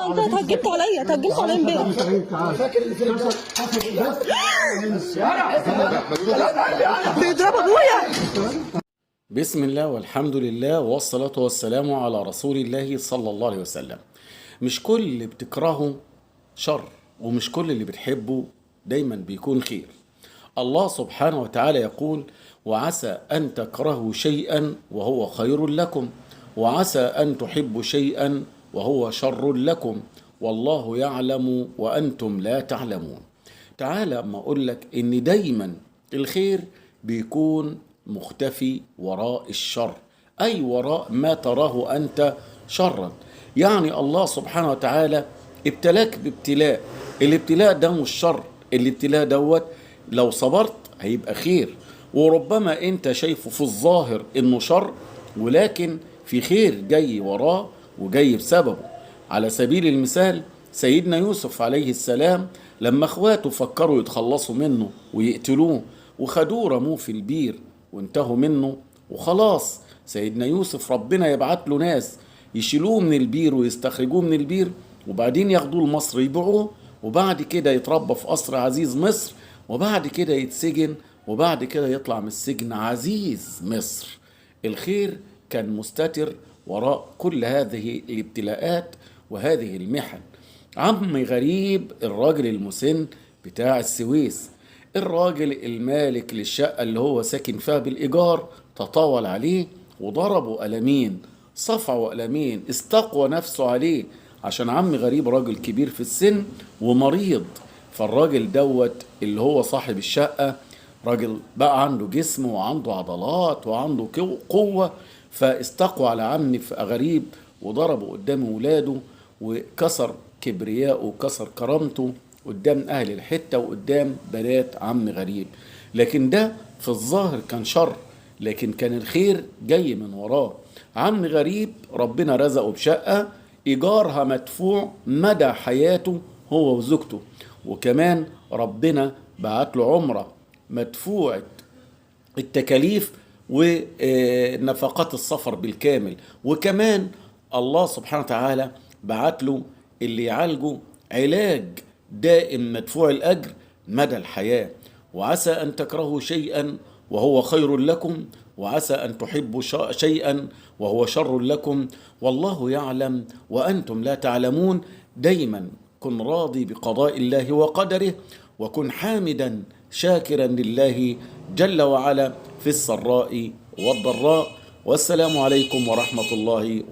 انت اتهجمت عليا، اتهجمت عليا امبارح. بيضرب ابويا. بسم الله والحمد لله والصلاة والسلام على رسول الله صلى الله عليه وسلم. مش كل اللي بتكرهه شر، ومش كل اللي بتحبه دايما بيكون خير. الله سبحانه وتعالى يقول: وعسى أن تكرهوا شيئا وهو خير لكم، وعسى أن تحبوا شيئا وهو شر لكم، والله يعلم وأنتم لا تعلمون. تعالى ما أقول لك إن دايما الخير بيكون مختفي وراء الشر، أي وراء ما تراه أنت شرا. يعني الله سبحانه وتعالى ابتلاك بابتلاء، الابتلاء ده مش شر، الابتلاء دوت لو صبرت هيبقى خير، وربما انت شايفه في الظاهر انه شر، ولكن في خير جاي وراه وجاي بسببه. على سبيل المثال سيدنا يوسف عليه السلام لما اخواته فكروا يتخلصوا منه ويقتلوه وخدوه رموه في البير وانتهوا منه وخلاص، سيدنا يوسف ربنا يبعت له ناس يشيلوه من البير ويستخرجوه من البير، وبعدين ياخدوه لمصر يبيعوه، وبعد كده يتربى في قصر عزيز مصر، وبعد كده يتسجن، وبعد كده يطلع من السجن عزيز مصر. الخير كان مستتر وراء كل هذه الابتلاءات وهذه المحن. عم غريب الراجل المسن بتاع السويس، الراجل المالك للشقة اللي هو ساكن فيها بالإيجار، تطاول عليه وضربه قلمين، صفعه قلمين، استقوى نفسه عليه عشان عم غريب راجل كبير في السن ومريض. فالراجل دوت اللي هو صاحب الشقة راجل بقى عنده جسم وعنده عضلات وعنده قوة، فاستقوى على عم غريب وضربه قدام ولاده وكسر كبرياءه وكسر كرامته قدام أهل الحتة وقدام بنات عم غريب. لكن ده في الظاهر كان شر، لكن كان الخير جاي من وراه. عم غريب ربنا رزقه بشقة إيجارها مدفوع مدى حياته هو وزوجته، وكمان ربنا بعت له عمرة مدفوعة التكاليف ونفقات السفر بالكامل، وكمان الله سبحانه وتعالى بعت له اللي يعالجه علاج دائم مدفوع الأجر مدى الحياة. وعسى أن تكرهوا شيئا وهو خير لكم، وعسى أن تحبوا شيئا وهو شر لكم، والله يعلم وأنتم لا تعلمون. دايما كن راضي بقضاء الله وقدره، وكن حامدا شاكرا لله جل وعلا في السراء والضراء. والسلام عليكم ورحمة الله.